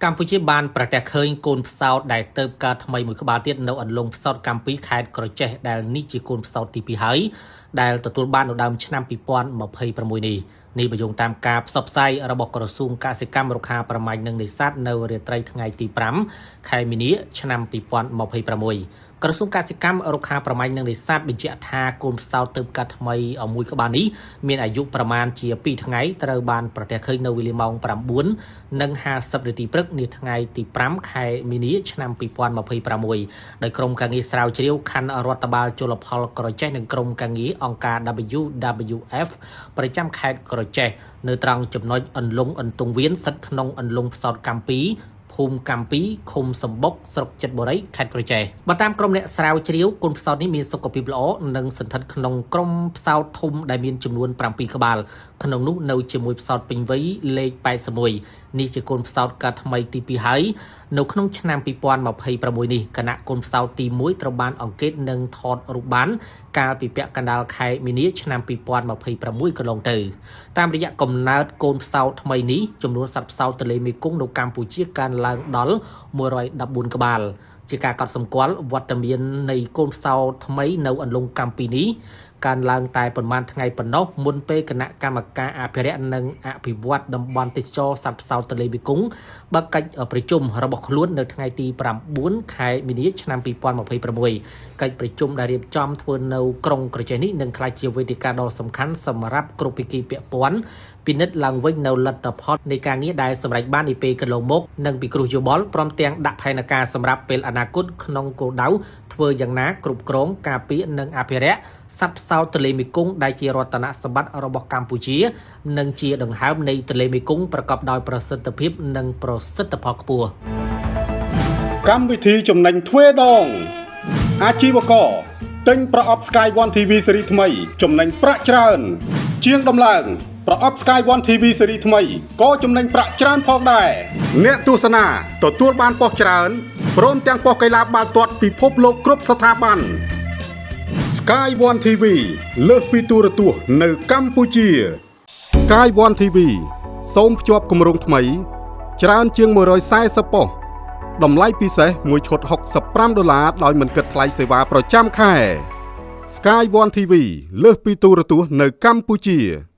កម្ពុជាបានប្រទះឃើញកូនផ្សោតដែលទៅបកើតថ្មីមួយក្បាលទៀតនៅអន្លង់ផ្សោតកម្ពីខេត្តក្រចេះដែលនេះជាកូនផ្សោតទី2ហើយដែលទទួលបាននៅដើមឆ្នាំ2026នេះនេះបើយោងតាមការផ្សព្វផ្សាយរបស់ក្រសួងកសិកម្មរុក្ខាប្រមាញ់និងនេសាទនៅរាត្រីថ្ងៃទី5ខែមីនាឆ្នាំ2026ក្រសួងកសិកម្មរុក្ខាប្រមាញ់និងនេសាទបញ្ជាក់ថាកូនផ្សោតទៅបកាត់ថ្មីមួយក្បាលនេះមានអាយុប្រមាណជា2ថ្ងៃត្រូវបានប្រទះឃើញនៅវេលាម៉ោង9និង50នាទីព្រឹកនាថ្ងៃទី5ខែមីនាឆ្នាំ2026ដោយក្រុមការងារស្រាវជ្រាវខណ្ឌរដ្ឋបាលជលផលក្រចេះនិងក្រុមការងារអង្គការ WWF ប្រចាំខេត្តក្រចេះនៅត្រង់ចំណុចអន្លង់អន្ទង់វៀនស្ថិតក្នុងអន្លង់ផ្សោតកម្ពីភូមិកម្ពីឃុំសំបុកស្រុកចិត្តបុរីខេត្តក្រចេះបើតាមក្រុមអ្នកស្រាវជ្រាវកូនផ្សោតនេះមានសុខភាពល្អនិងសន្ធិដ្ឋក្នុងក្រុមផ្សោតធំដែលមានចំនួន7ក្បាលក្នុងនោះនៅជាមួយផ្សោតពេញវ័យលេខ81នេះជាកូនផ្សោតកាត់ថ្មីទី2ហើយនៅក្នុងឆ្នាំ2026នេះគណៈកូនផ្សោតទី1ត្រូវបានអង្កេតនិងថតរូបបានកាលពីពាក់កណ្ដាលខែមីនាឆ្នាំ2026កន្លងទៅតាមរយៈកំណើតកូនផ្សោតថ្មីនេះចំនួនសត្វផ្សោតទន្លេមេគង្គនៅកម្ពុជាកើនឡើងដល់114ក្បាលជាការកត់សម្គាល់វត្តមាននៃកូនផ្សោតថ្មីនៅអន្លង់កម្ពីនេះកើនឡើងតែប្រមាណថ្ងៃប៉ុណ្ណោះមុនពេលគណៈកម្មការអភិរក្សនិងអភិវឌ្ឍតំបន់ទេសចរសត្វផ្សោតទន្លេមេគង្គបើកកិច្ចប្រជុំរបស់ខ្លួននៅថ្ងៃទី9ខែមីនាឆ្នាំ2026កិច្ចប្រជុំដែលរៀបចំធ្វើនៅក្រុងក្រចេះនេះនឹងក្លាយជាវេទិកាដ៏សំខាន់សម្រាប់គ្រប់ភាគីពាក់ព័ន្ធពិនិត្យឡើងវិញនៅលទ្ធផលនៃការងារដែលសម្រេចបាននាពេលកន្លងមកនិងពិគ្រោះយោបល់ព្រមទាំងដាក់ផែនការសម្រាប់ពេលអនាគតក្នុងគោលដៅធ្វើយ៉ាងណាគ្រប់គ្រងការពារនិងអភិរក្សសត្វផ្សោតទន្លេមេគង្គដែលជារតនសម្បត្តិរបស់កម្ពុជា និងជាដង្ហើមនៃទន្លេមេគង្គប្រកបដោយប្រសិទ្ធភាពនិងប្រសិទ្ធផលខ្ពស់ កម្មវិធីចំណេញទ្វេដងអាជីវករទិញប្រអប់ Sky One TV ស៊េរីថ្មីចំណេញប្រាក់ច្រើន ជាងដំឡើងប្រអប់ Sky One TV ស៊េរីថ្មីក៏ចំណេញប្រាក់ច្រើនផងដែរអ្នកទស្សនាទទួលបានប៉ុស្តិ៍ច្រើនព្រមទាំងប៉ុស្តិ៍កីឡាបាល់ទាត់ពិភពលោកគ្រប់ស្ថាប័ន Sky One TV លើសពីទូរទស្សន៍នៅកម្ពុជា Sky One TV សូមភ្ជាប់គម្រោងថ្មី ច្រើនជាង140ប៉ុស្តិ៍តម្លៃពិសេសមួយឈុត65ដុល្លារដោយមិនគិតថ្លៃសេវាប្រចាំខែ Sky One TV លើសពីទូរទស្សន៍នៅកម្ពុជា។